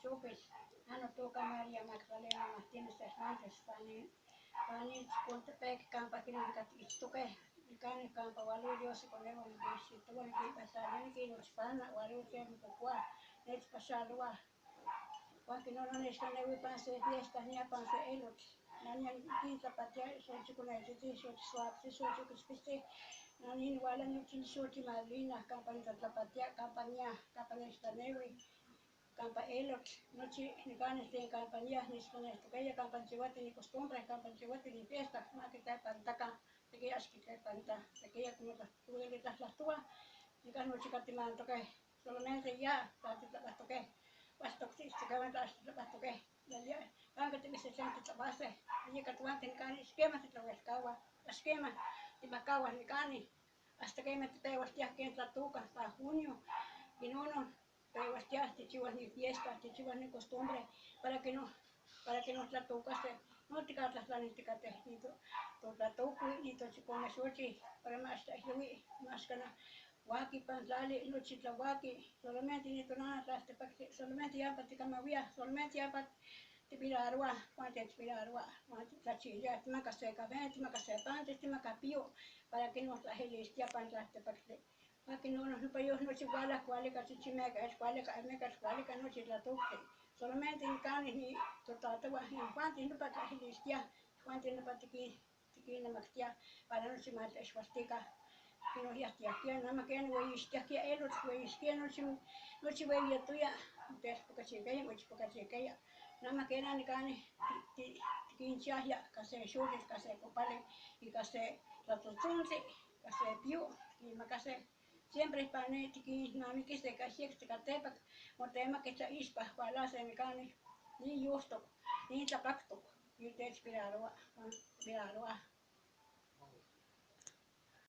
chopil. Na notoca María Magdalena Martínez Hernández pani Chicontepec campa quinonecatiitztoque nicani campa hualui Dios iconehua niquinxitohua niquinpatlalia niquinochpana hualui tlen mococohua nechpaxalohuaj. Huan quinono nechtanehui pan se fiesta niya pan se elotl. Na niya niquintlapatia xochiconetzitzi, xochisuaptzi, xochioquichpiltzi. Na nihuala nochi nixochi madrina campa nitlatlapatia campa niya campa nechtanehui campa elotl nochi nicani tlen campa niya nechtlaneltocaya campa nchihuati ni costumbre campa nchihuati ni fiesta ma quitlepanitaca sequin ax quitlepanitaj sequin como tlajtlajtohuaj nica nochi catimantoque solamente ya tla titlapajtoque hualtoc tiitztoque huan tla ax titlapajtoque panca tiquise tlen titlacuase iyaca tojuanti nicani ax quema titlahuelcahuaj ax quema timajcahuaj nicani hasta quema tipehualtiaj quen tlatoca pa junio quinono pehualtiaj tijchihuaj ni fiesta tijchihuaj ni costumbre para que no para que no tlatocase no ticatlajtlanijticate ni totlatocui ni tochicome xochi para ma ax tlaijiyohui ma ax cana huaqui ipan tlali nochi tlahuaqui solamente ni tonana tlaltepactli solamente yampa ticamahuíaj solamente yampa tipirarohuaj huan techpirarohua huan titlachiliaj tijmacas se café tijmacas se pantzi tijmacas piyo para que no tlajilistia ipan tlaltepactli. Huan quinono nopa yoj nochi huala cualica chichimecatl cualica almecatl cualica nochi tlatoctli solamente nicani ni totatahua inijuanti nopa tlajilistia inijuanti nopa tiquinamactiaj para nochi ma tlaixhualtica quinoyajtiajquia nama quen hueyixtiajquia elotl hueyixquia nochi nochi hueyiyatoya motelpocachicaya moichpocachicaya nama quena nicani tiquinchiajya ica se xochitl ica se copali ica se tlatotzontli ica se piyo tiquinmacase siempre ipan ne tiquinnamiquise ica yectzi caltepac motemaqui tlaixpa hualase nicani ni yoltoc ni tlapactoc ni techpirarohua huan tipirarohuaj.